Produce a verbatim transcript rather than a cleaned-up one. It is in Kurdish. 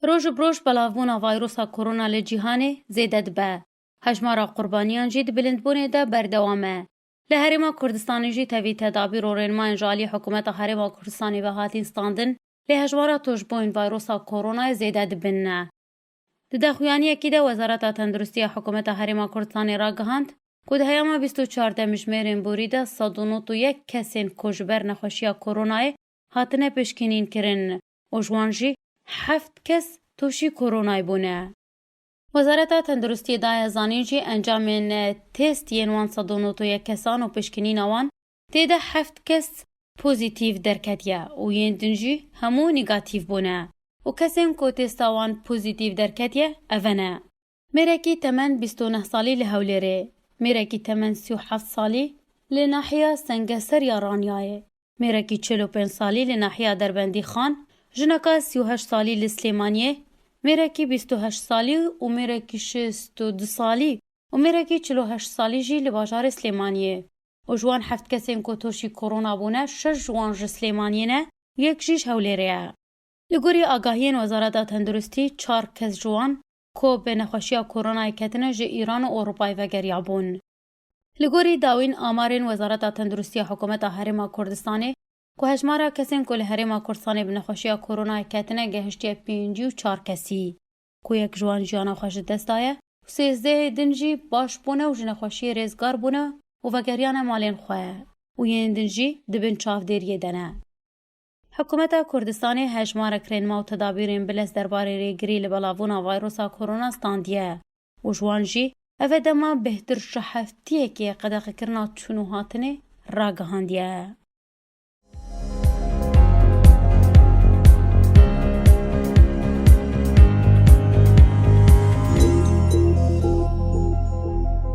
Roj bi roj belavbûna vayrosa korona li cîhanê zêde dibe. Hejmara qurbaniyan jî di bilindbûnê de berdewam e. Li Herêma Kurdistanê jî tevî tedabîr û rênmayên ji alî hikûmeta Herêma Kurdistanê ve hatin standin, lê hejmara tûşbûyên vayrosa koronayê zêde dibin ne. Di daxuyaniyekî de Wezareta Tenduristiya Hikûmeta Herêma Kurdistanê ragihand ku di heyama bîst û çar demjimêrên borî de sed û nod û yek kesên ku ji ber nexweşiya koronayê hatine pişkînîn kirin û ji wan jî heft kes tûşî koronayê bûne. Wezareta Tenduristiyê daye zanîn jî encamên test yên wan sed û nod û yek kesan û pişkînîna wan tê de heft kes pozîtîf derketiye û yên din jî hemû negatîf bûne û kesên ku testa wan pozîtîf derketiye eve ne. Mêrekî temen bîst û neh salî li Hewlêrê, mêrekî temen sî û heft salî li nahiya Sengeser ya Ranyayê, mêrekî çil û pênc salî li nahiya Derbendîxan, jineka sî û heşt salî li Silêmaniyê, mêrekî bîst û heşt salî û mêrekî şêst û du salî û mêrekî çil û heşt salî jî li bajarê Silêmaniyê. Û ji wan heft kesên ku tûşî korona bûne, şeş ji wan ji Silêmaniyê ne, yek jî ji Hewlêrê ye. Li gorî agahiyên Wezareta Tenduristî, çar kes ji wan ku bi nexweşiya koronayê ketine ji Îran û Ewropayê vegeriyabûn. Li gorî dawîn amarên Wezareta Tenduristiya Hikûmeta Herêma Kurdistanê, ku hejmara kesên ku li Herêma Kurdistanê bi nexweşiya koronayê ketine gehiştiye pêncî û çar kesî, ku yek ji wan jiyana xwe ji dest daye û sêzdehê din jî baş bûne û ji nexweşiyê rêzgar bûne û vegeriyane malên xwe û yên din jî di bin çavdêriyê de ne. Hikûmeta Kurdistanê hejmarek rênma û tedabîrên bilez derbarê rêgirî li belavbûna vayrosa korona standiye û ji wan jî ev e dema bêhtir ji heftiyekê qedexekirina çûn û hatinê ragihandiye.